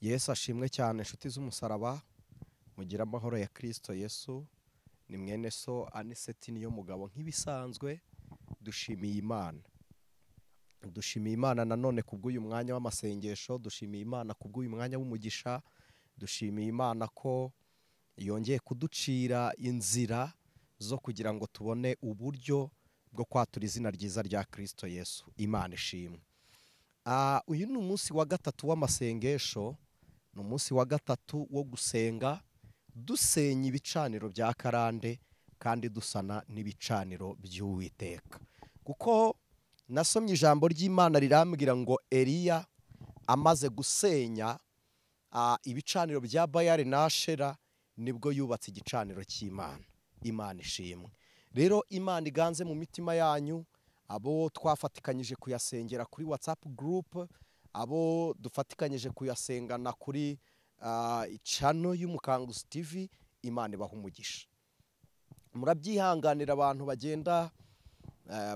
Yesu ashimwe cyane, inshuti z'umusaraba, mugira amahoro ya Kristo Yesu. Ni mwene so Aniseti niyo mugabo nk'ibisanzwe. Dushimiye Imana, dushimiye Imana nanone kubw'uyu mwanya w'amasengesho, dushimiye Imana kubw'uyu mwanya w'umugisha, dushimiye Imana ko yongeye kuducira inzira zo kugira ngo tubone uburyo bwo kwatura izina ryiza rya Kristo Yesu. Imana ishimwe. Uyu ni umunsi wa gatatu w'amasengesho, ni umunsi wa gatatu wo gusenga dusenya ibicaniro bya karande kandi dusana n'ibicaniro by'Uwiteka. Kuko nasomye ijambo ry'Imana rirambwira ngo Eliya amaze gusenya ibicaniro bya Bayali na Ashera, nibwo yubatse igicaniro cy'Imana. Imana ishimwe. Rero Imana iganze mu mitima yanyu, abo twafatikanyije kuyasengera kuri WhatsApp group, abo dufatikanyije kuyasengana kuri channel y'Umukanguzi TV, Imana ibaha umugisha. Murabyihanganira abantu bagenda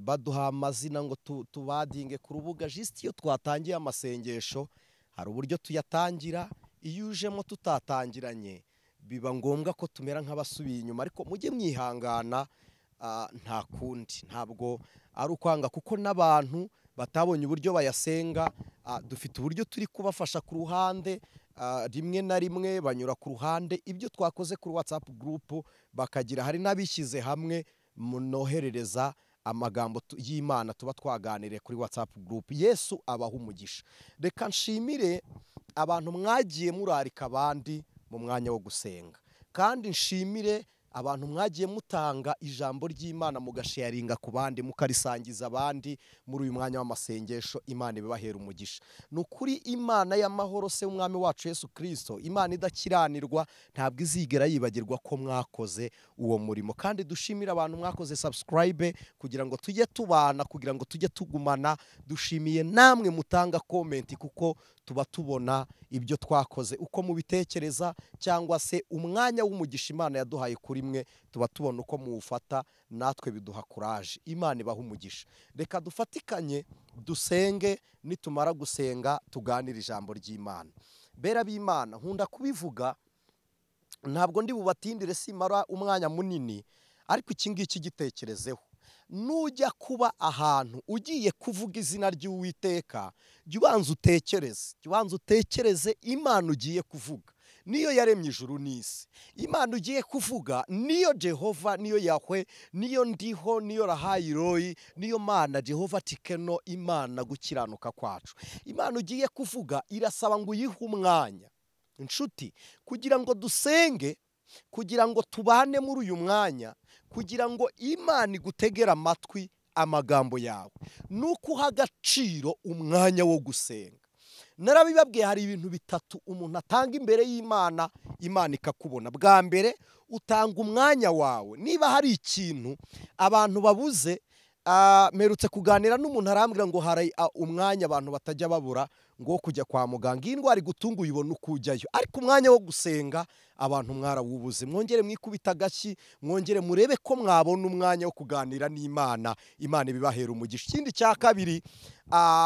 baduha amazina ngo tubadinge ku rubuga. Just iyo twatangiye amasengesho hari uburyo tuyatangira, iyo ujemo tutatangiranye biba ngombwa ko tumera nk'abasubiye inyuma, ariko mujye mwihangana, nta kundi, ntabwo ari ukwanga, kuko n'abantu batabonye uburyo bayasenga, dufite uburyo turi kubafasha ku ruhande, rimwe na rimwe banyura ku ruhande ibyo twakoze kuri WhatsApp group bakagira, hari n'abishyize hamwe munoherereza amagambo y'Imana tuba twaganiriye kuri WhatsApp group. Yesu abaha umugisha. Reka nshimire abantu mwagiye murarika abandi mu mwanya wo gusenga, kandi nshimire abantu mwagiye mutanga ijambo ry'Imana mugasharinga ku bandi, mukarisangiza abandi muri uyu mwanya w'amasengesho. Imana ibahera umugisha. Ni ukuri Imana y'amahoro se umwami wacu Yesu Kristo, Imana idakiranirwa, ntabwo izigera yibagirwa ko mwakoze uwo murimo. Kandi dushimire abantu mwakoze subscribe kugira ngo tujye tubana, kugira ngo tujye tugumana. Dushimiye namwe mutanga comment, kuko tuba tubona ibyo twakoze uko mubitekereza, cyangwa se umwanya w'umugisha Imana yaduhaye kuri mwe tuba tubona uko muwufata, natwe biduha courage. Imana ibaha umugisha. Reka dufatikanye dusenge, nitumara gusenga tuganire ijambo ry'Imana. Bera b'Imana, nkunda kubivuga, ntabwo ndi bubatindire, simara umwanya munini, ariko iki ngiki gitekerezeho. Nujya kuba ahantu ugiye kuvuga izina ry'Uwiteka, jya ubanza utekereze, jya ubanza utekereze Imana ugiye kuvuga. Niyo yaremye ijuru n'isi. Imana ugiye kuvuga niyo Jehova, niyo Yahwe, niyo ndiho, niyo Rahayiroi, niyo Mana Jehova Tikeno, Imana gukiranuka kwacu. Imana ugiye kuvuga irasaba ngo uyihe umwanya. Inshuti, kugira ngo dusenge, kugira ngo tubane muri uyu mwanya, kugira ngo Imana igutegere amatwi amagambo yawe, nuko uha agaciro umwanya wo gusenga. Narabibabwiye, hari ibintu bitatu umuntu atanga imbere y'Imana, Imana ikakubona. Bwa mbere, utanga umwanya wawe. Niba hari ikintu abantu babuze, mperutse kuganira n'umuntu arambwira ngo hari umwanya abantu batajya babura ngo kujya kwa muganga, iyi ndwara igutunguye ubona uko ujyayo, ariko umwanya wo gusenga abantu mwarawubuze. Mwongere mwikubita agashyi, mwongere murebe ko mwabona umwanya wo kuganira n'Imana, Imana ibibahera umugisha. Ikindi cya kabiri,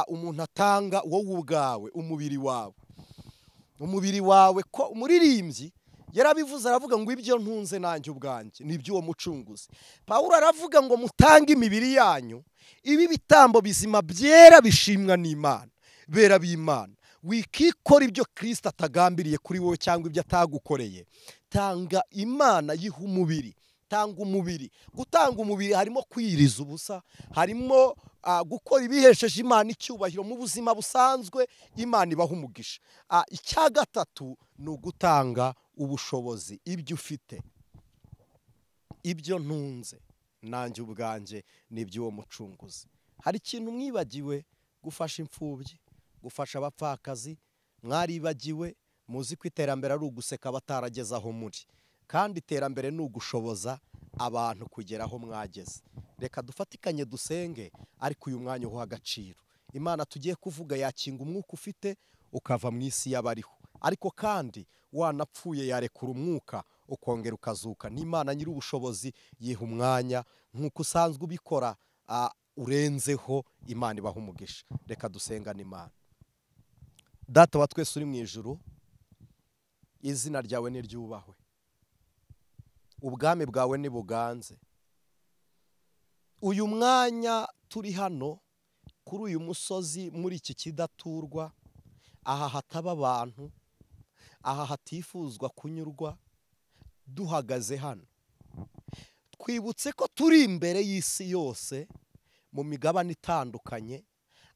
umuntu atanga wowe ubwawe, umubiri wawe, umubiri wawe. Ko umuririmbyi yarabivuze, aravuga ngo ibyo ntunze nanjye ubwanjye ni iby'uwo mucunguzi. Pawulo aravuga ngo mutange imibiri yanyu ibi bitambo bizima byera bishimwa n'Imana. Bera b'Imana, wikikora ibyo Kristo atagambiriye kuri wowe cyangwa ibyo atagukoreye. Tanga Imana, yiha umubiri. Tanga umubiri. Gutanga umubiri harimo kwiriza ubusa, harimo gukora ibihesheje Imana icyubahiro mu buzima busanzwe. Imana ibaha umugisha. Icya gatatu ni ugutanga ubushobozi, ibyo ufite, ibyo ntunze nanjye ubwanjye ni iby'uwo mucunguzi. Hari ikintu mwibagiwe, gufasha imfubyi, gufasha abapfakazi, mwaribagiwe. Muzi ko iterambere ari uguseka abatarageze aho muri, kandi iterambere ni ugushoboza abantu kugera aho mwageze. Reka dufatikanye dusenge, ariko uyu mwanya uha agaciro Imana tugiye kuvuga. Yakinga umwuka ufite ukava mu isi y'abariho, ariko kandi wanapfuye yarekura umwuka ukongera ukazuka. N'Imana nyir'ubushobozi, yiha umwanya nk'uko usanzwe ubikora, urenzeho. Imana ibaha umugisha. Reka dusengane Imana. Data wa twese uri mu ijuru. Izina ryawe niryubahwe, ubwami bwawe nibuganze. Uyu mwanya turi hano kuri uyu musozi muri iki kidaturwa, aha hataba abantu, aha hatifuzwa kunyurwa, duhagaze hano twibutse ko turi imbere y'isi yose mu migabane itandukanye,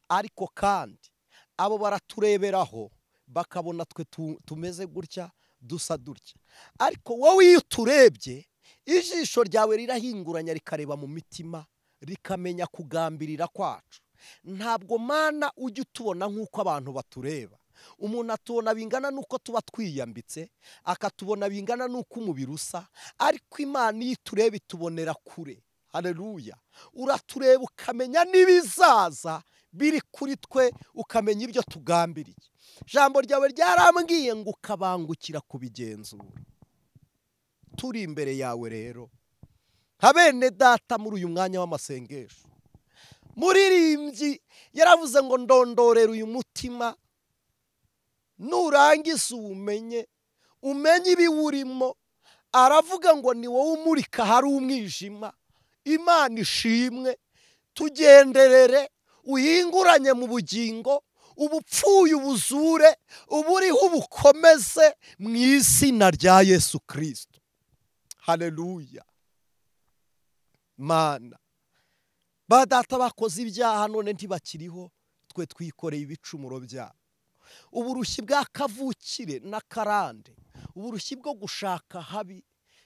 ariko kandi abo baratureberaho bakabona twe tumeze gutya, dusa dutya, ariko wowe iyo uturebye ijisho ryawe rirahinguranya rikareba mu mitima, rikamenya kugambirira kwacu. Ntabwo Mana ujya utubona nk'uko abantu batureba. Umuntu atubona bingana n'uko tuba twiyambitse, akatubona bingana n'uko umubiri usa, ariko Imana iyo itureba itubonera kure. Haleluya! Uratureba ukamenya n'ibizaza biri kuri twe, ukamenya ibyo tugambiriye. Ijambo ryawe ryarambwiye ngo ukabangukira kubigenzura. Turi imbere yawe rero nka bene data muri uyu mwanya w'amasengesho. Muririmbyi yaravuze ngo ndondorera uyu mutima, nurangiza uwumenye, umenye ibiwurimo. Aravuga ngo ni wowe umurika hari umwijima. Imana ishimwe, tugenderere, uhinguranye mu bugingo, ubupfuye ubuzure, uburiho ubukomeze mu izina rya Yesu Kristo. Haleluya! Mana, ba data bakoze ibyaha none ntibakiriho, twe twikoreye ibicumuro byabo. Uburushyi bwa kavukire na karande, uburushyi bwo gushaka habi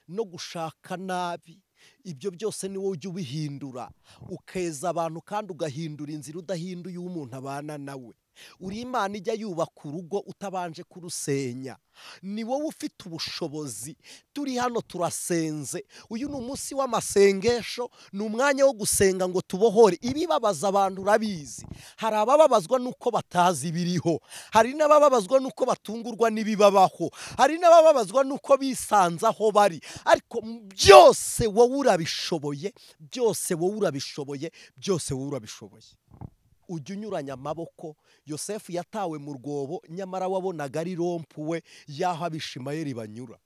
no gushaka nabi, ibyo byose ni wowe ujya ubihindura, ukeza abantu kandi ugahindura inzira udahinduye umuntu abana nawe. Uri Imana ijya yubaka urugo utabanje kurusenya. Ni wowe ufite ubushobozi. Turi hano turasenze. Uyu ni umunsi w'amasengesho, ni umwanya wo gusenga ngo tubohore ibibabaza abantu. Urabizi, hari abababazwa nuko batazi ibiriho, hari n'abababazwa nuko batungurwa n'ibibabaho, hari n'abababazwa nuko bisanze aho bari, ariko byose wowe urabishoboye, byose wowe urabishoboye, byose wowe urabishoboye. Ujya unyuranya amaboko. Yosefu yatawe mu rwobo, nyamara wabonaga ari rompuwe y'aho Abishimayeli banyura.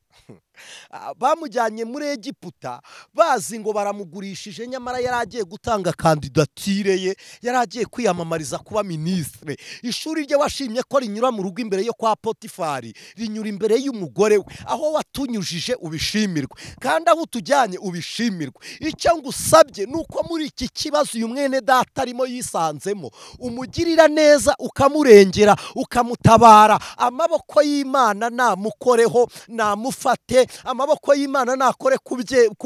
Bamujyanye muri Egiputa bazi ngo baramugurishije, nyamara yari agiye gutanga kandidatire ye, yari agiye kwiyamamariza kuba minisitire. Ishuri rye washimye ko rinyura mu rugo imbere yo kwa Potifari, rinyura imbere y'umugore we. Aho watunyujije ubishimirwe, kandi aho utujyanye ubishimirwe. Icyo ngusabye ni uko muri iki kibazo uyu mwene data arimo yisanzemo, umugirira neza, ukamurengera, ukamutabara. Amaboko y'Imana namukoreho, namufate. Amaboko y'Imana nakore ku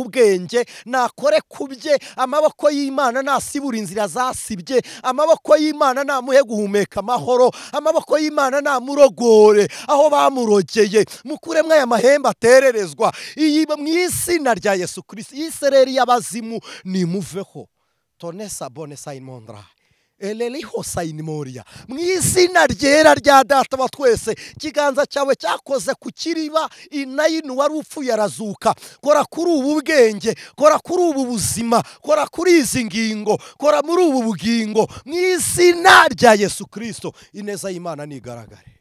bwenge, nakore ku bye. Amaboko y'Imana nasibura inzira zasibye. Amaboko y'Imana namuhe guhumeka amahoro. Amaboko y'Imana namurogore aho bamurogeye, mukuremwe aya mahembe atererezwa. Iyi mu izina rya Yesu Kristo, iyi sereri y'abazimu nimuveho. Tonesa bone sayimondra eleliho sayinimoria, mu izina ryera rya data wa twese. Ikiganza cyawe cyakoze ku kiriba, inayinu wari upfuye arazuka. Kora kuri ubu bwenge, kora kuri ubu buzima, kora kuri izi ngingo, kora muri ubu bugingo, mu izina rya Yesu Kristo. Ineza y'Imana nigaragare.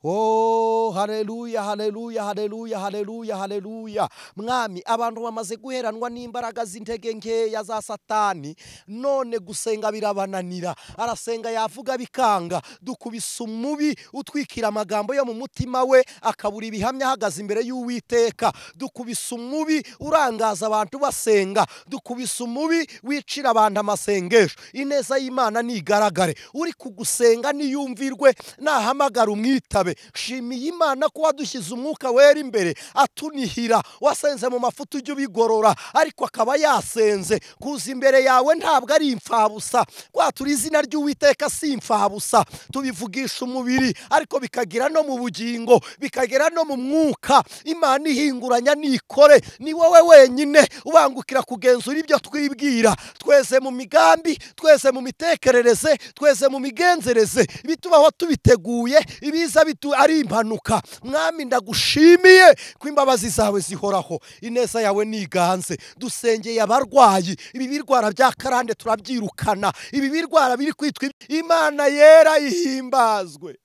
Oh, haleluya, haleluya, haleluya, haleluya, haleluya. Mwami, abantu bamaze guheranwa n'imbaraga z'intege nkeya za Satani, none gusenga birabananira. Arasenga yavuga bikanga. Dukubise umubi utwikira amagambo yo mu mutima we, akabura ibihamya ahagaze imbere y'Uwiteka. Dukubise umubi urangaza abantu basenga. Dukubise umubi wicira abantu amasengesho. Ineza y'Imana nigaragare. Uri kugusenga niyumvirwe, nahamagara umwitabe. Shimiye Imana ko wadushyize umwuka wera imbere atunihira. Wasenze mu mafuta ujya ubigorora, ariko akaba yasenze. Kuza imbere yawe ntabwo ari imfabusa. Kwatura izina ry'Uwiteka si imfabusa. Tubivugisha umubiri, ariko bikagera no mu bugingo, bikagera no mu mwuka. Imana ihinguranya nikore. Ni wowe wenyine ubangukira kugenzura ibyo twibwira. Tweze mu migambi, tweze mu mitekerereze, tweze mu migenzereze. Bitubaho tubiteguye, ibiza bitu ari impanuka. Mwami, ndagushimiye ko imbabazi zawe zihoraho, ineza yawe niganze. Dusengeye abarwayi, ibi birwara bya karande turabyirukana, ibi birwara biri kwitwa. Imana yera ihimbazwe.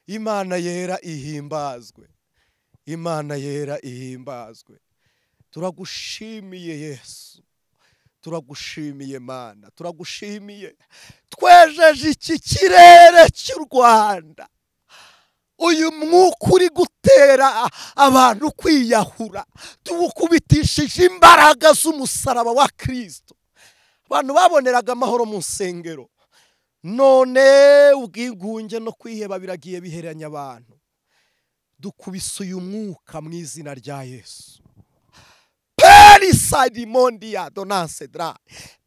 Imana yera ihimbazwe, Imana yera ihimbazwe. Turagushimiye Yesu, turagushimiye Mana, turagushimiye. Twejeje iki kirere cy'u Rwanda. Uyu mwuka uri gutera abantu kwiyahura tuwukubitishije imbaraga z'umusaraba wa Kristo. Abantu baboneraga amahoro mu nsengero, none ubwigunge no kwiheba biragiye biheranya abantu. Dukubise uyu mwuka mu izina rya Yesu. Perisaidimondi donansedra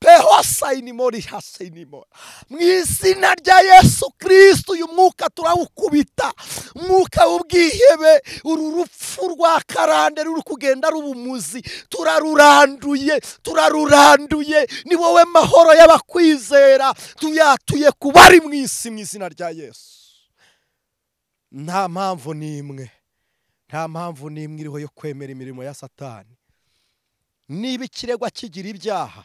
pehosainimori hasenimo. Mu izina rya Yesu Kristo uyu mwuka turawukubita. Mwuka w'ubwihebe, uru rupfu rwa karande ruri kugenda rubumuzi, turaruranduye, turaruranduye. Ni wowe mahoro y'abakwizera, tuyatuye ku bari mu isi mu izina rya Yesu. Nta mpamvu n'imwe, nta mpamvu n'imwe iriho yo kwemera imirimo ya Satani. Niba ikiregwa kigira ibyaha,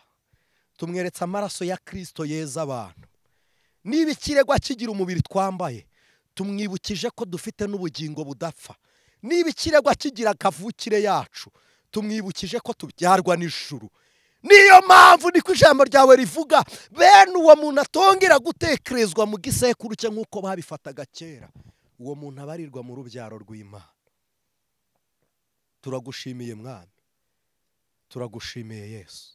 tumweretse amaraso ya Kristo yeza abantu. Niba ikiregwa kigira umubiri twambaye, tumwibukije ko dufite n'ubugingo budapfa. Niba ikiregwa kigira kavukire yacu, tumwibukije ko tubyarwa n'ijuru. Niyo mpamvu niko ijambo ryawe rivuga, bene uwo muntu atongera gutekerezwa mu gisekuru cye nk'uko babifataga kera. Uwo muntu abarirwa mu rubyaro rw'Imana. Turagushimiye Mwami, turagushimiye Yesu.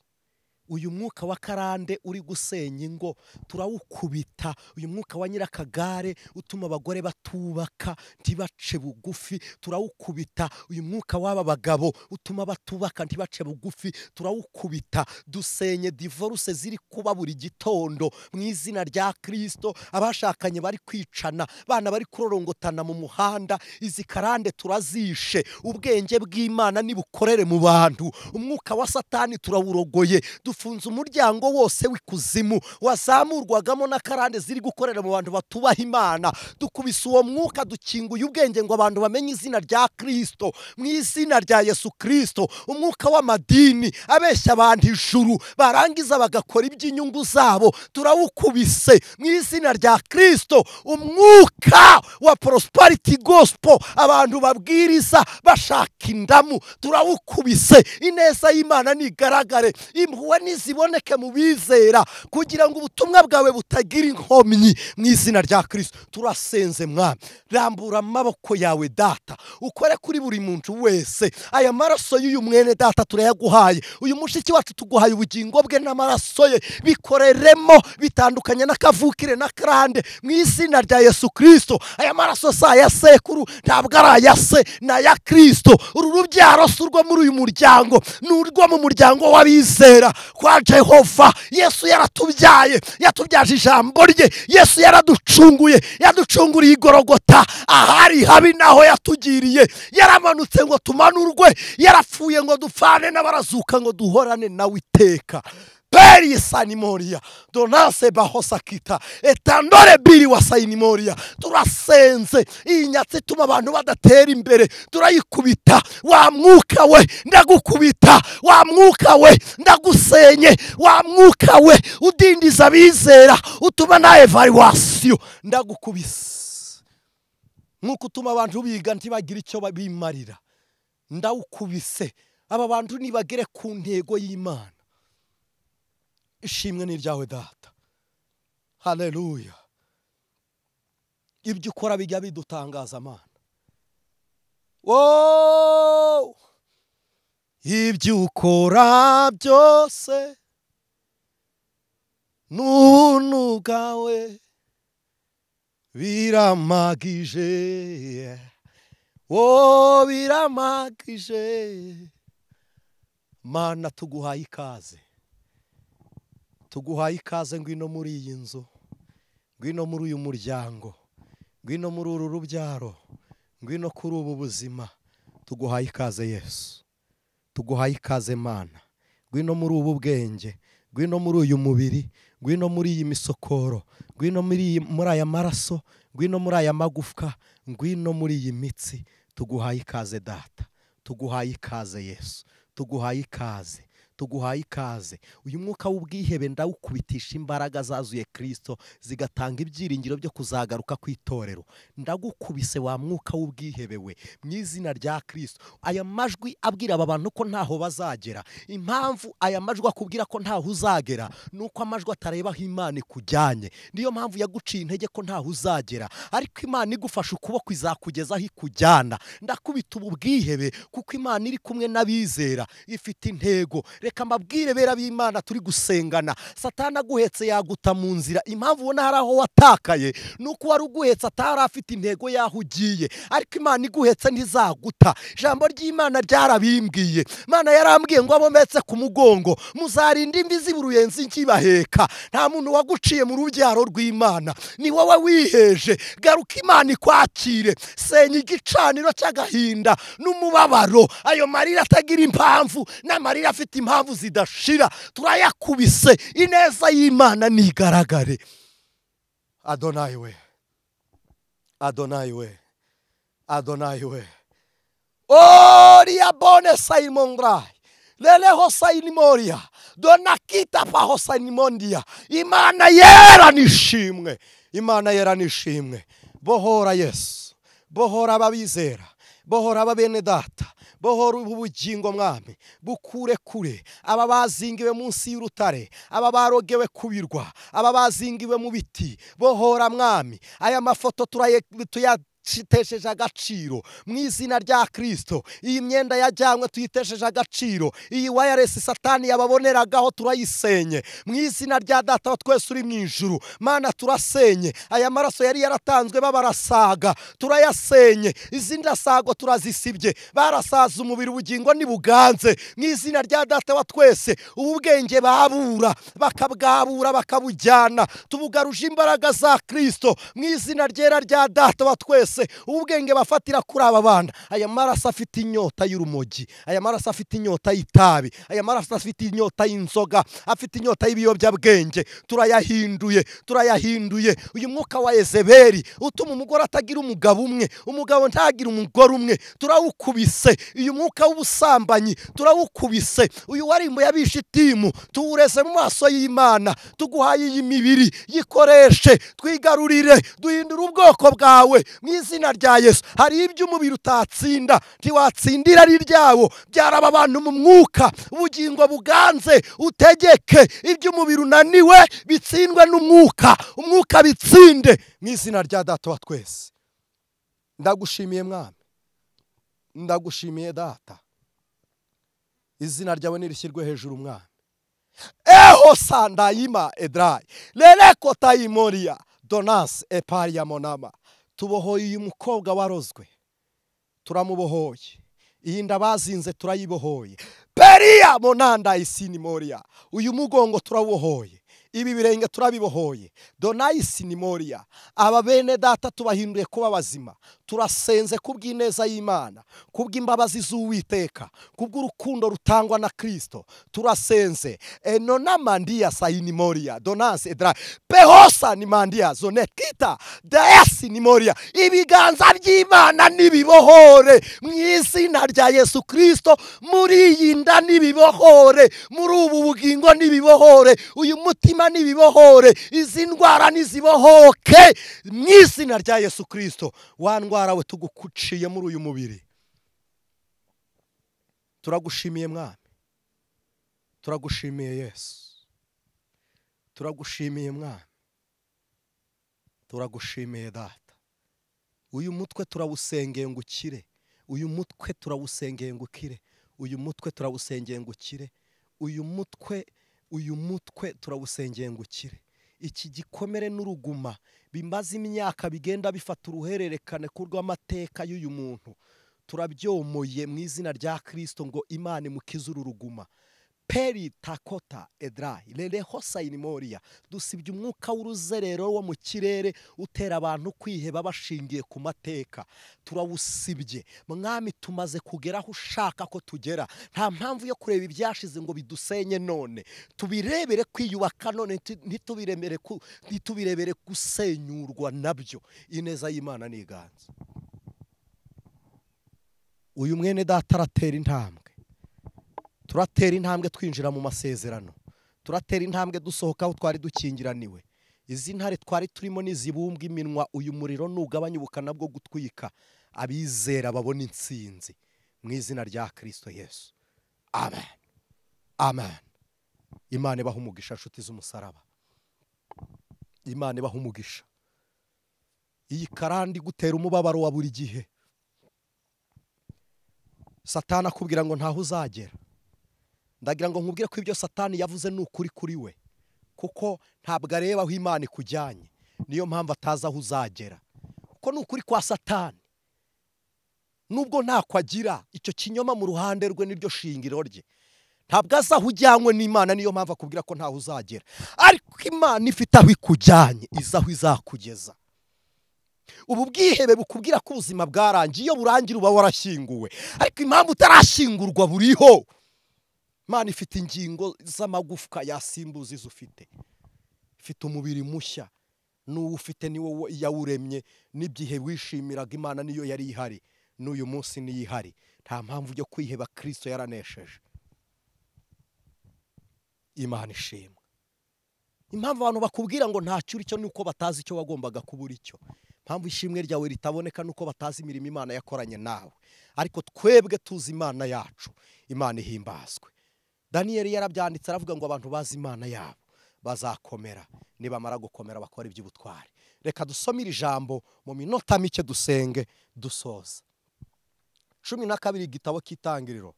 Uyu mwuka wa karande uri gusenya ingo turawukubita. Uyu mwuka wa nyirakagare utuma abagore batubaka ntibace bugufi turawukubita. Uyu mwuka w'aba bagabo utuma batubaka ntibace bugufi turawukubita. Dusenye divorce ziri kuba buri gitondo mu izina rya Kristo. Abashakanye bari kwicana, bana bari kurorongotana mu muhanda, izi karande turazishe. Ubwenge bw'Imana nibukorere mu bantu. Umwuka wa Satani turawurogoye. Dufunze umuryango wose w'ikuzimu wazamurwagamo na karande ziri gukorera mu bantu batubaha Imana. Dukubise uwo mwuka, dukinguye ubwenge ngo abantu bamenye izina rya Kristo mu izina rya Yesu Kristo. Umwuka w'amadini abeshya abantu ijuru barangiza bagakora iby'inyungu zabo turawukubise mu izina rya Kristo. Umwuka wa prosperity gospel abantu babwiriza bashaka indamu turawukubise. Ineza y'Imana nigaragare, impuhwe niziboneke mu bizera, kugira ngo ubutumwa bwawe butagira inkomyi mu izina rya Kristo. Turasenze Mwami, rambura amaboko yawe Data, ukore kuri buri muntu wese. Aya maraso y'uyu mwene Data turayaguhaye, uyu mushiki wacu tuguhaye ubugingo bwe n'amaraso ye, bikoreremo bitandukanye n'akavukire na karande mu izina rya Yesu Kristo. Aya maraso si aya sekuru, ntabwo ari aya se, ni aya Kristo. Uru rubyaro si urwo muri uyu muryango, ni urwo mu muryango w'abizera kwa Jehova. Yesu yaratubyaye, yatubyaje ijambo rye. Yesu yaraducunguye, yaducunguriye igorogota, ahari habi naho yatugiriye. Yaramanutse ngo tumanurwe, yarapfuye ngo dupfane n'abarazuka ngo duhorane nawe iteka. Peri sanimoria donase bahosakita etandore biri wasainimoria. Turasenze iyi nyatsi ituma abantu badatera imbere turayikubita. Wa mwuka we ndagukubita, wa mwuka we ndagusenye, wa mwuka we udindiza abizera utuma na evaluation ndagukubise. Mwuka utuma abantu biga ntibagira icyo bimarira ndawukubise. Aba bantu nibagere ku ntego y'Imana. Ishimwe ni ryawe Data. Haleluya. Ibyo ukora bijya bidutangaza Mana. Oh, ibyo ukora byose n'ubuntu bwawe biramagije. Oh, biramagije. Mana tuguhaye ikaze, tuguhaye ikaze. Ngwino muri iyi nzu, ngwino muri uyu muryango, ngwino muri uru rubyaro, ngwino kuri ubu buzima. Tuguhaye ikaze Yesu, tuguhaye ikaze Mana. Ngwino muri ubu bwenge, ngwino muri uyu mubiri, ngwino muri iyi misokoro, ngwino muri aya maraso, ngwino muri aya magufwa, ngwino muri iyi mitsi. Tuguhaye ikaze Data, tuguhaye ikaze Yesu, tuguhaye ikaze, Tuguhaye ikaze. Uyu mwuka w'ubwihebe ndawukubitisha imbaraga zazuye Kristo zigatanga ibyiringiro byo kuzagaruka kw'itorero. Ndagukubise wa mwuka w'ubwihebe we mu izina rya Kristo. Aya majwi abwira aba bantu ko ntaho bazagera. Impamvu aya majwi akubwira ko ntaho uzagera nuko amajwi atareba aho Imana ikujyanye. Niyo mpamvu yaguciye intege ko ntaho uzagera, ariko Imana igufasha ukuboko izakugeza aho ikujyana. Ndakubita ubu bwihebe kuko Imana iri kumwe n'abizera, ifite intego. Reka mbabwire bera b'Imana turi gusengana, Satani aguhetse yaguta mu nzira. Impamvu ubona hari aho watakaye nuko wari uguhetse atari afite intego yaho ugiye, ariko Imana iguhetse ntizaguta. Ijambo ry'Imana ryarabimbwiye. Imana yarambwiye ngo abometse ku mugongo muzarinda imvi z'uruyenzi nkibaheka. Nta muntu waguciye mu rubyaro rw'Imana, ni wowe wiheje. Garuka Imana ikwakire. Senya igicaniro cy'agahinda n'umubabaro, ayo marira atagira impamvu n'amarira afite impamvu zidashira, turayakubise. Ineza y'Imana nigaragare. Adonai we, Adonai we, Adonai we. Oria bone saimongrai leleho sainimoria donakita paho sainimondia. Imana yera nishimwe, Imana yera nishimwe. Bohora Yesu, bohora ababizera, bohora ababene data, bohora ubugingo mwami, bukure kure aba bazingiwe munsi y'urutare, aba barogewe kubirwa, aba bazingiwe mu biti. Bohora mwami, aya mafoto tuyatesheje agaciro mu izina rya Kristo. Iyi myenda yajyanywe tuyitesheje agaciro. Iyi wireless Satani yababoneragaho turayisenye mu izina rya Data wa twese uri mu ijuru. Mana turasenye aya maraso yari yaratanzwe babarasaga, turayasenye. Izindi sago turazisibye, barasaza umubiri, ubugingo nibuganze mu izina rya Data wa twese. Ubu bwenge babura bakabwabura bakabujyana, tubugaruje imbaraga za Kristo mu izina ryera rya Data wa twese. Ubwenge bafatira kuri aba bana. Aya maraso afite inyota y'urumogi, aya maraso afite inyota y'itabi, aya maraso afite inyota y'inzoga, afite inyota y'ibiyobyabwenge, turayahinduye, turayahinduye. Uyu mwuka wa Yezebeli utuma umugore atagira umugabo umwe, umugabo ntagira umugore umwe, turawukubise. Uyu mwuka w'ubusambanyi turawukubise. Uyu warimbo yabishitimu tuwureze mu maso y'Imana. Tuguhaye iyi mibiri, yikoreshe, twigarurire, duhindure ubwoko bwawe mu izina rya Yesu. Hari ibyo umubiri utatsinda, ntiwatsindira ari ryawo, byaraba abantu mu mwuka. Ubugingo buganze utegeke ibyo umubiri unaniwe bitsindwe n'umwuka, umwuka bitsinde mu izina rya Data wa twese. Ndagushimiye mwami, ndagushimiye Data, izina ryawe nirishyirwe hejuru mwami. Eho sandayima edrai leleko tayimoria donance eparia monama. Tubohoye uyu mukobwa warozwe, turamubohoye. Iyi nda bazinze turayibohoye. Peria monanda isini moria. Uyu mugongo turabohoye, ibi birenge turabibohoye. Donaisi ni moria. Aba bene data tubahinduye kuba bazima. Turasenze kubw'ineza y'Imana, kubw'imbabazi z'Uwiteka, kubw'urukundo rutangwa na Kristo. Turasenze enona mandia saini moria donance edra pehosa ni mandia zonekita daesi ni moria. Ibiganza by'Imana nibibohore mu izina rya Yesu Kristo. Muri iyi nda nibibohore, muri ubu bugingo nibibohore, uyu mutima nibibohore, izi ndwara nizibohoke mu izina rya Yesu Kristo. Wa ndwara we tugukuciye muri uyu mubiri. Turagushimiye mwami, turagushimiye Yesu, turagushimiye mwami, turagushimiye Data. Uyu mutwe turawusengeye ngo ukire, uyu mutwe turawusengeye ngo ukire, uyu mutwe turawusengeye ngo ukire, uyu mutwe, uyu mutwe turawusengeye ngo ukire. Iki gikomere n'uruguma bimaze imyaka bigenda bifata uruhererekane rw'amateka y'uyu muntu, turabyomoye mu izina rya Kristo ngo Imana imukize uru ruguma. Peri takota edrai leleho sainimoria. Dusibye umwuka w'uruzerero wo mu kirere utera abantu kwiheba bashingiye ku mateka, turawusibye mwami. Tumaze kugeraho ushaka ko tugera. Nta mpamvu yo kureba ibyashize ngo bidusenye none, tubirebere kwiyubaka none, ntitubirebere gusenyurwa nabyo. Ineza y'Imana niganze. Uyu mwene data aratera intambwe. Turatera intambwe twinjira mu masezerano, turatera intambwe dusohoka aho twari dukingiraniwe. Izi ntare twari turimo nizibumbwa iminwa, uyu muriro nugabanya ubukana bwo gutwika, abizera babona intsinzi mu izina rya Kristo Yesu. Amen, amen. Imana ibahe umugisha nshuti z'umusaraba, Imana ibahe umugisha. Iyi karandi gutera umubabaro wa buri gihe, Satani akubwira ngo ntaho uzagera. Ndagira ngo nkubwire ko ibyo Satani yavuze ni ukuri kuri we, kuko ntabwo areba aho Imana ikujyanye, niyo mpamvu atazi aho uzagera. Kuko ni ukuri kwa Satani, nubwo ntako agira icyo kinyoma mu ruhande rwe, niryo shingiro rye. Ntabwo azi aho ujyanywe n'Imana, niyo mpamvu akubwira ko ntaho uzagera. Ariko Imana ifite aho ikujyanye, izi aho izakugeza. Ubu bwihebe bukubwira ko ubuzima bwarangiye, iyo burangira uba warashyinguwe, ariko impamvu utarashyingurwa buriho. Imana ifite ingingo z'amagufwa yasimbuza izo ufite, ifite umubiri mushya n'uwo ufite ni wowe yawuremye, n'igihe wishimiraga Imana niyo yari ihari, n'uyu munsi niyo ihari. Nta mpamvu yo kwiheba, Kristo yaranesheje. Imana ishimwe. Impamvu abantu bakubwira ngo ntacyo uri cyo ni uko batazi icyo wagombaga kuba uri cyo. Impamvu ishimwe ryawe ritaboneka nuko batazi imirimo Imana yakoranye nawe. Ariko twebwe tuzi Imana yacu, Imana ihimbazwe. Daniyeli yarabyanditse aravuga ngo abantu bazi Imana yabo bazakomera, nibamara gukomera bakora iby'ubutwari. Reka dusome iri jambo mu minota mike dusenge dusoza. 12 igitabo cy'Itangiriro,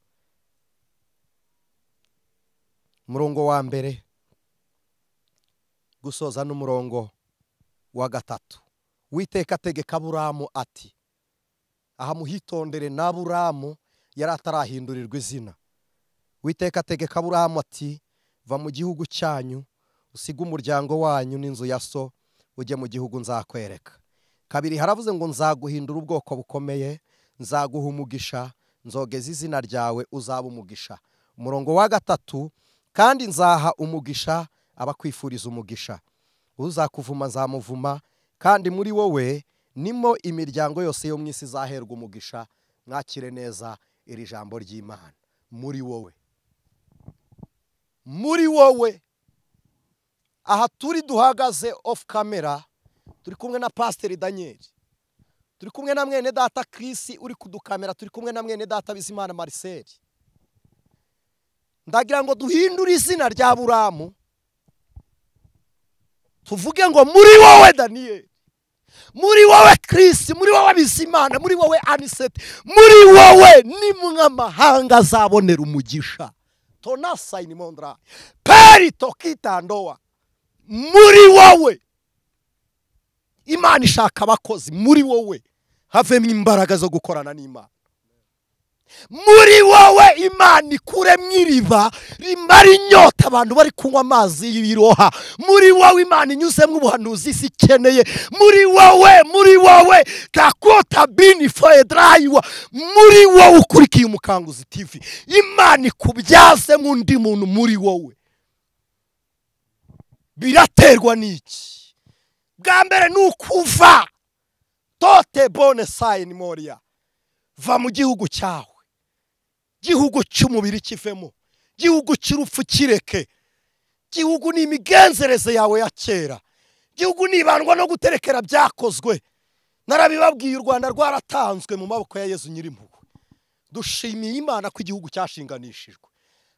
umurongo wa mbere gusoza n'umurongo wa 3. Uwiteka ategeka Aburamu ati, aha muhitondere, na Aburamu yari atarahindurirwa izina. Uwiteka ategeka Aburamu ati, va mu gihugu cyanyu, usige umuryango wanyu n'inzu ya so, ujye mu gihugu nzakwereka. 2 haravuze ngo nzaguhindura ubwoko bukomeye, nzaguha umugisha, nzogeza izina ryawe, uzaba umugisha. Umurongo wa 3, kandi nzaha umugisha abakwifuriza umugisha, uzakuvuma nzamuvuma, kandi muri wowe nimo imiryango yose yo mu isi izaherwa umugisha. Mwakire neza iri jambo ry'Imana. Muri wowe, muri wowe. Aha turi duhagaze off camera, turi kumwe na Pastor Daniel, turi kumwe na mwene data Chris uri kudukamera, turi kumwe na mwene data Bizimana Marcel. Ndagira ngo duhindure izina rya Aburamu, tuvuge ngo muri wowe Daniel, muri wowe Chris, muri wowe Bizimana, muri wowe Anisete, muri wowe nimwe amahanga azabonera umugisha. Tonasa inimondra peri tokitandoa. Muri wowe Imana ishaka abakozi, muri wowe havemo imbaraga zo gukorana n'Imana. Muri wowe Imana ikuremwo iriba rimara inyota abantu bari kunywa amazi y'ibiroha. Muri wowe Imana inyuzemo ubuhanuzi isi ikeneye. Muri wowe, muri wowe takota bini foedrayiwa. Muri wowe ukurikiye Umukanguzi TV, Imana ikubyazemo undi muntu muri wowe. Biraterwa n'iki? Bwa mbere ni ukuva tote bone sayini moria, va mu gihugu cyawe, gihugu cy'umubiri kivemo, gihugu cy'urupfu kireke, gihugu ni imigenzereze yawe ya kera, gihugu nibandwa no guterekera byakozwe. Narabibabwiye, u Rwanda rwaratanzwe mu maboko ya Yezu Nyirimpuhwe. Dushimiye Imana ko igihugu cyashinganishijwe.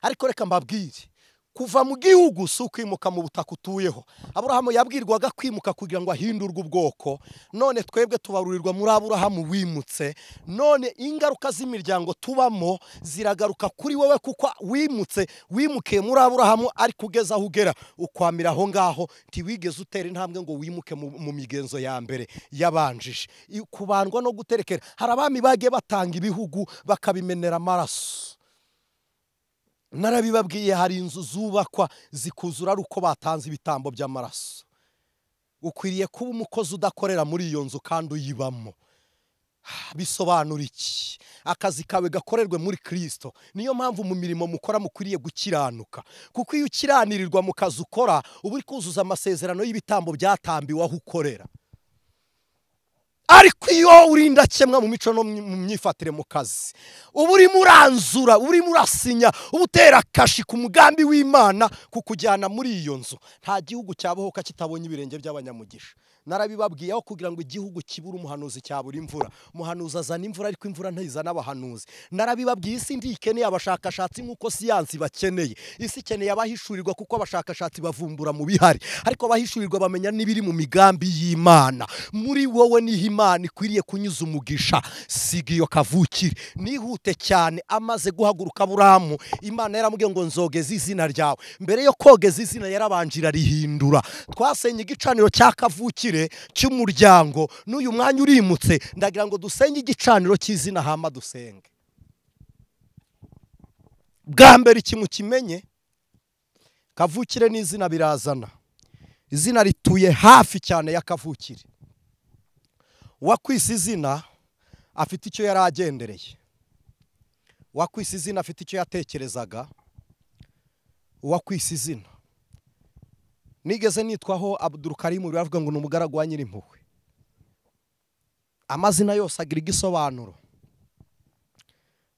Ariko reka mbabwire, kuva mu gihugu si ukwimuka mu butaka utuyeho. Aburahamu yabwirwaga kwimuka kugira ngo ahindurwe ubwoko, none twebwe tubarurirwa muri Aburahamu wimutse. None ingaruka z'imiryango tubamo ziragaruka kuri wowe, kuko wimutse, wimukiye muri Aburahamu, ariko ugeze aho ugera ukwamira aho ngaho, ntiwigeze utera intambwe ngo wimuke mu migenzo ya mbere yabanjije. Kubandwa no guterekera, hari abami bagiye batanga ibihugu bakabimenera amaraso. Narabibabwiye, hari inzu zubakwa zikuzura ari uko batanze ibitambo by'amaraso. Ukwiriye kuba umukozi udakorera muri iyo nzu kandi uyibamo. Bisobanura iki? Akazi kawe gakorerwe muri Kristo. Niyo mpamvu mu mirimo mukora mukwiriye gukiranuka, kuko iyo ukiranirirwa mu kazi ukora uba uri kuzuza amasezerano y'ibitambo byatambiwe aho ukorera. Ariko iyo uri indakemwa mu mico no mu myifatire mu kazi, uba urimo uranzura, urimo urasinya, uba utera kashi ku mugambi w'Imana kukujyana muri iyo nzu. Nta gihugu cyabohoka kitabonye ibirenge by'abanyamugisha. Narabibabwiye aho kugira ngo igihugu kibure umuhanuzi cyabura imvura. Umuhanuzi azana imvura ariko imvura ntizana abahanuzi. Narabibabwiye isi ndikeneye abashakashatsi nk'uko siyansi bakeneye. Isi ikeneye abahishurirwa kuko abashakashatsi bavumbura mu bihari, ariko abahishurirwa bamenya n'ibiri mu migambi y'Imana. Muri wowe niho Imana ikwiriye kunyuza umugisha. Siga iyo kavukire. Nihute cyane amaze guhaguruka Aburahamu, Imana yaramubwiye ngo nzogeza izina ryawe. Mbere yo kogeza izina yarabanjira rihindura. Twasenye igicaniro cya kavukire cy'umuryango, n'uyu mwanya urimutse ndagira ngo dusenye igicaniro cy'izina hama dusenge. Bwa mbere ikintu kimenye, kavukire n'izina birazana. Izina rituye hafi cyane ya kavukire. Uwakwise izina afite icyo yari agendereye. Uwakwise izina afite icyo yatekerezaga. Uwakwise izina. Nigeze nitwaho Abdulkarimu, biravuga ngo ni umugaragu wa Nyirimpuhwe. Amazina yose agira igisobanuro.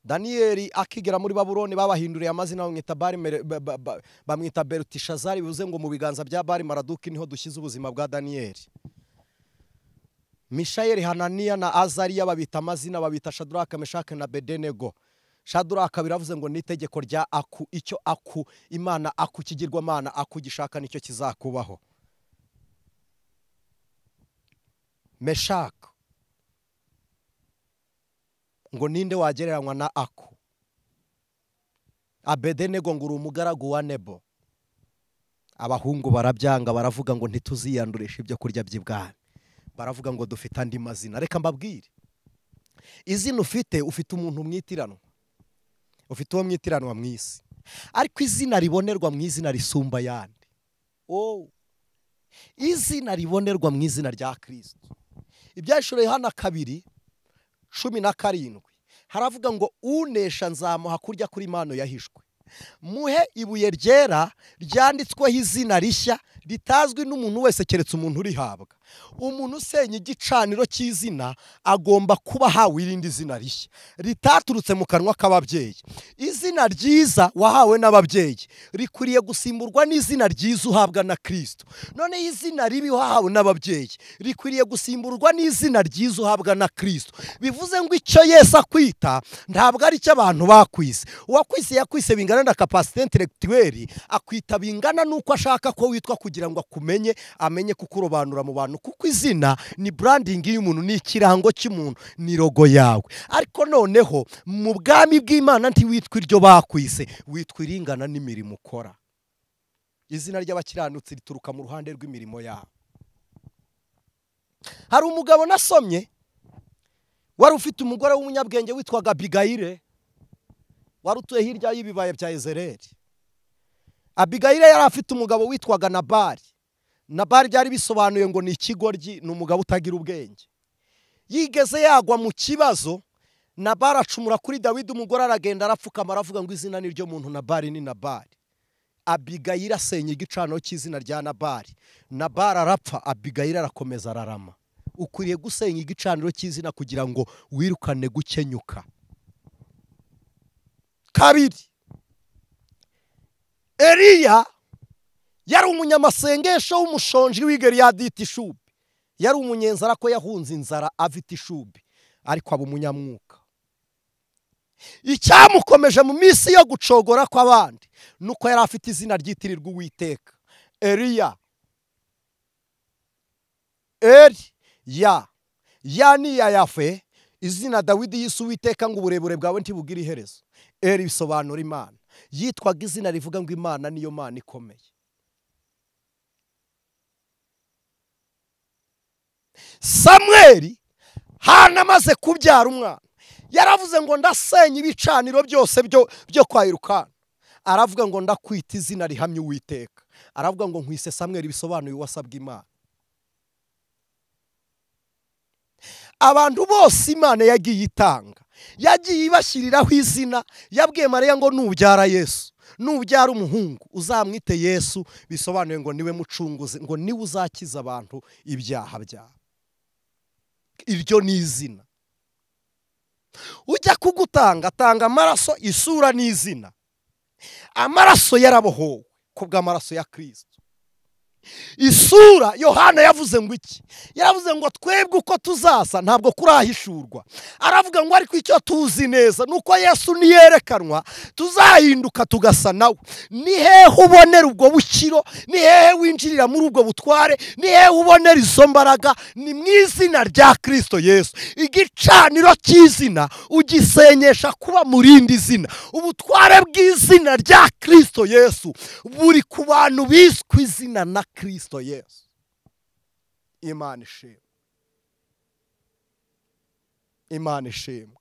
Daniyeli akigera muri Babuloni babahinduriye amazina, bamwita Bari, bamwita Belutishazari, bivuze ngo mu biganza bya Bari Maraduki niho dushyize ubuzima bwa Daniyeli. Mishayeli, Hananiya na Azariya babita amazina, babita Shadraka, Meshaki na Bedenego. Shadraka biravuze ngo nitegeko rya aku, icyo aku Imana aku kigirwamana aku gishaka nicyo kizakubaho. Meshaki ngo ninde wagereranywa na aku. Abedenego ngo uri umugaragu wa Nebo. Abahungu barabyanga, baravuga ngo ntituziyandurisha ibyo kurya by'ibwami. Baravuga ngo dufite andi mazina. Reka mbabwire, izina ufite, ufite umuntu mwitiranwa, ufite uwo mwitiranwa mu isi, ariko izina ribonerwa mu izina risumba yandi. Oh, izina ribonerwa mu izina rya Kristo. Ibyahishuriwe Yohana 2:17 haravuga ngo unesha nzamuha kurya kuri impano yahishwe, muhe ibuye ryera ryanditsweho izina rishya ritazwi n'umuntu wese keretse umuntu urihabwa. Umuntu usenya igicaniro cy'izina agomba kuba ahawe irindi zina rishya ritaturutse mu kanwa k'ababyeyi. Izina ryiza wahawe n'ababyeyi rikwiriye gusimburwa n'izina ryiza uhabwa na Kristo. None izina ribi wahawe n'ababyeyi rikwiriye gusimburwa n'izina ryiza uhabwa na Kristo. Bivuze ngo icyo Yesu akwita ntabwo ari cyo abantu bakwise. Uwakwise yakwise bingana na capacité intellectuelle, akwita bingana nuko ashaka ko witwa kugira ngo akumenye, amenye kukurobanura mu bantu, kuko izina ni branding y'umuntu, ni ikirango cy'umuntu, ni logo yawe. Ariko noneho mu bwami bw'Imana ntiwitwa iryo bakwise, witwa iringana n'imirimo ukora. Izina ry'abakiranutsi rituruka mu ruhande rw'imirimo yabo. Hari umugabo nasomye wari ufite umugore w'umunyabwenge witwaga Abigayile, wari utuye hirya y'ibibaya bya Yezereli. Abigayile yari afite umugabo witwaga Nabali. Nabali byari bisobanuye ngo ni ikigoryi, ni umugabo utagira ubwenge. Yigeze yagwa mu kibazo, Nabali acumura kuri Dawidi, umugore aragenda arapfukama aravuga ngo izina ni ryo muntu, Nabali ni Nabali. Abigayile asenya igicaniro cy'izina rya Nabali. Nabali arapfa, Abigayile arakomeza ararama. Ukwiriye gusenya igicaniro cy'izina kugira ngo wirukane gukenyuka. Kabiri, Eliya yari umunyamasengesho w'umushonji w'i Gileyadi Tishubi. Yari umunyenzara ko yahunze inzara ava i Tishubi, ariko aba umunyamwuka. Icyamukomeje mu minsi yo gucogora kw'abandi nuko yari afite izina ryitirirwa Uwiteka. Eliya, Eliya, ya ni ya Yafe, izina Dawidi yise Uwiteka ngo uburebure bwawe ntibugira iherezo. Eli bisobanura Imana. Yitwaga izina rivuga ngo Imana niyo Mana ikomeye. Samweli Hana amaze kubyara umwana yaravuze ngo ndasenya ibicaniro byose byo kwa Elukana. Aravuga ngo ndakwita izina rihamye Uwiteka. Aravuga ngo nkwise Samweli bisobanuye uwasabwe Imana. Abantu bose Imana yagiye itanga, yagiye ibashyiriraho izina. Yabwiye Mariya ngo nubyara Yesu, nubyara umuhungu uzamwite Yesu, bisobanuye ngo niwe mucunguzi, ngo niwe uzakiza abantu ibyaha byabo. Iryo ni izina. Ujya kugutanga atanga amaraso, isura n'izina. Amaraso yarabohowe kubw'amaraso ya Kristo. Isura Yohana yavuze ngo iki? Yaravuze ngo twebwe uko tuzasa ntabwo kurahishurwa. Aravuga ngo ariko icyo tuzi neza nuko Yesu niyerekanwa tuzahinduka tugasa nawe. Ni hehe ubonera ubwo bukiro? Ni hehe winjirira muri ubwo butware? Ni hehe ubonera izo mbaraga? Ni mu izina rya Kristo Yesu. Igicaniro cy'izina ugisenyesha kuba murindi zina. Ubutware bw'izina rya Kristo Yesu buri ku bantu biswe izina na Kristo Yesu. Imana ishimwe. Imana ishimwe.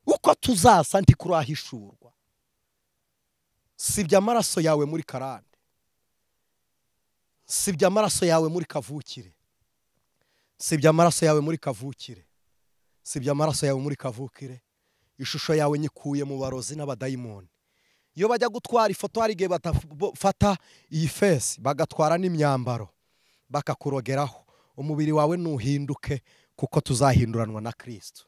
Uko tuzasa ntikurahishurwa. Sibya amaraso yawe muri karande. Sibya amaraso yawe muri kavukire. Sibya amaraso yawe muri kavukire. Sibya amaraso yawe muri kavukire. Ishusho yawe nyikuye mu barozi n'abadayimoni. Iyo bajya gutwara ifoto hari igihe batafata iyi fesi bagatwara n'imyambaro bakakurogeraho. Umubiri wawe nuhinduke kuko tuzahinduranwa na Kristo.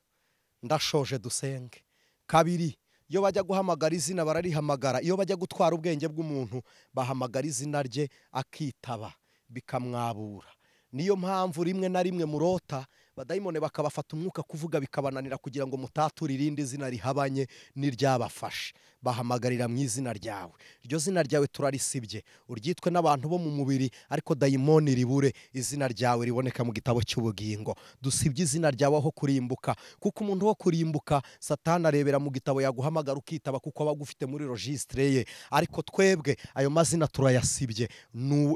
Ndashoje, dusenge. Kabiri, iyo bajya guhamagara izina bararihamagara. Iyo bajya gutwara ubwenge bw'umuntu bahamagara izina rye akitaba bikamwabura. Niyo mpamvu rimwe na rimwe murota badayimone bakabafata umwuka kuvuga bikabananira kugira ngo mutature irindi zina rihabanye n'iryabafashe. Bahamagarira mu izina ryawe. Iryo zina ryawe turarisibye, uryitwe n'abantu bo mu mubiri, ariko dayimoni ribure, izina ryawe riboneka mu gitabo cy'ubugingo. Dusibye izina ryawe aho kurimbuka, kuko umuntu wo kurimbuka Satani arebera mu gitabo yaguhamagara ukitaba kuko aba agufite muri registre ye. Ariko twebwe ayo mazina turayasibye,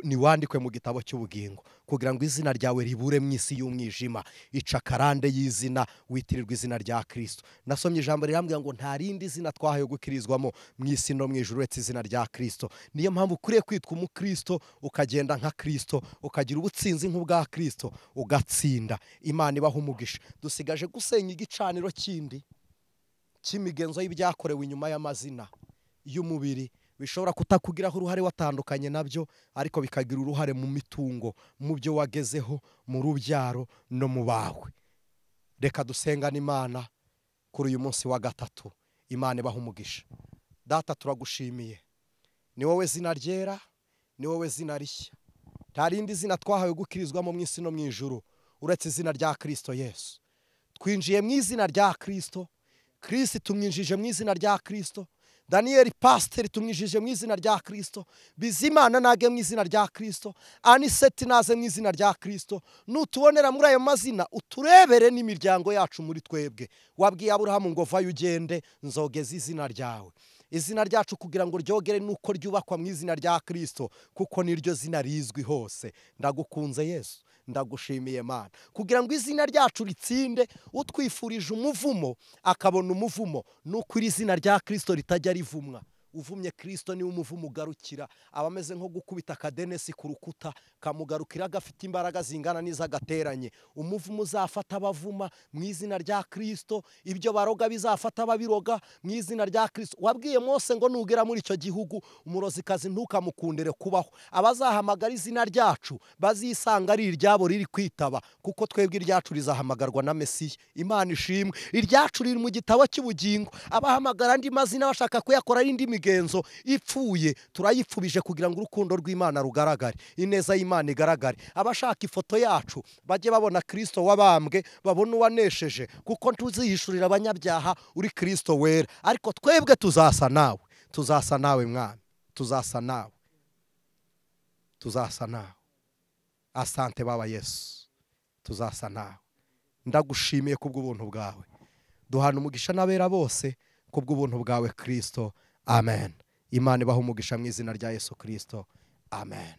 ni wandikwe mu gitabo cy'ubugingo kugira ngo izina ryawe ribure mu isi y'umwijima. Ica karande y'izina witirirwa izina rya Kristo. Nasomye ijambo rirambwira ngo nta rindi zina twahaye gukirizwamo mu isi no mu ijuru uretse izina rya Kristo. Niyo mpamvu ukwiye kwitwa umukristo, ukagenda nka Kristo, ukagira ubutsinzi nk'ubwa Kristo, ugatsinda. Imana ibaha umugisha. Dusigaje gusenya igicaniro kindi cy'imigenzo y'ibyakorewe inyuma y'amazina y'umubiri, bishobora kutakugiraho uruhare watandukanye nabyo, ariko bikagira uruhare mu mitungo, mu byo wagezeho, mu rubyaro no mu bawe. Reka dusengane Imana kuri uyu munsi wa gatatu. Imana ibaha umugisha. Data turagushimiye. Ni wowe zina ryera, ni wowe zina rishya. Nta rindi zina twahawe gukirizwamo mu isi no mu ijuru uretse izina rya Kristo Yesu. Twinjiye mu izina rya Kristo. Kristo tumwinjije mu izina rya Kristo. Daniel Pasteur tumwijije mu izina rya Kristo. Bizimana nage mu izina rya Kristo. Aniseti naze mu izina rya Kristo. Nutubonera muri ayo mazina uturebere n'imiryango yacu muri twebwe. Wabwiye Aburahamu ngo vayo ugende nzogeza izina ryawe. Izina ryacu kugira ngo ryogere nuko ryubakwa mu izina rya Kristo, kuko niryo zina rizwi hose. Ndagukunze Yesu, ndagushimiye Mana. Kugira ngo izina ryacu ritsinde, utwifurije umuvumo akabona umuvumo, nuko iri zina rya Kristo ritajya rivumwa. Uvumye Kristo ni umuvumo ugarukira, aba ameze nko gukubita akadenesi ku rukuta kamugarukira gafite imbaraga zingana n'izagateranye. Umuvumo uzafata abavuma mu izina rya Kristo, ibyo baroga bizafata ababiroga mu izina rya Kristo. Wabwiye Mose ngo nugera muri icyo gihugu umurozikazi ntukamukundere kubaho. Abazahamagara izina ryacu bazisanga ari iryabo riri kwitaba, kuko twebwe iryacu rizahamagarwa na Mesiya. Imana ishimwe. Iryacu riri mu gitabo cy'ubugingo. Abahamagara andi mazina bashaka kuyakora indi migenzo ipfuye turayipfubije kugira ngo urukundo rw'Imana rugaragare, ineza y'Imana igaragare. Abashaka ifoto yacu bajye babona Kristo wabambwe, babone uwanesheje, kuko ntuzihishurira abanyabyaha uri Kristo wera. Ariko twebwe tuzasa nawe, tuzasa nawe Mwami, tuzasa nawe, tuzasa nawe. Asante Baba Yesu, tuzasa nawe. Ndagushimiye kubw'ubuntu bwawe. Duhana umugisha n'abera bose kubw'ubuntu bwawe Kristo. Amen. Imana ibahe umugisha mu izina rya Yesu Kristo. Amen.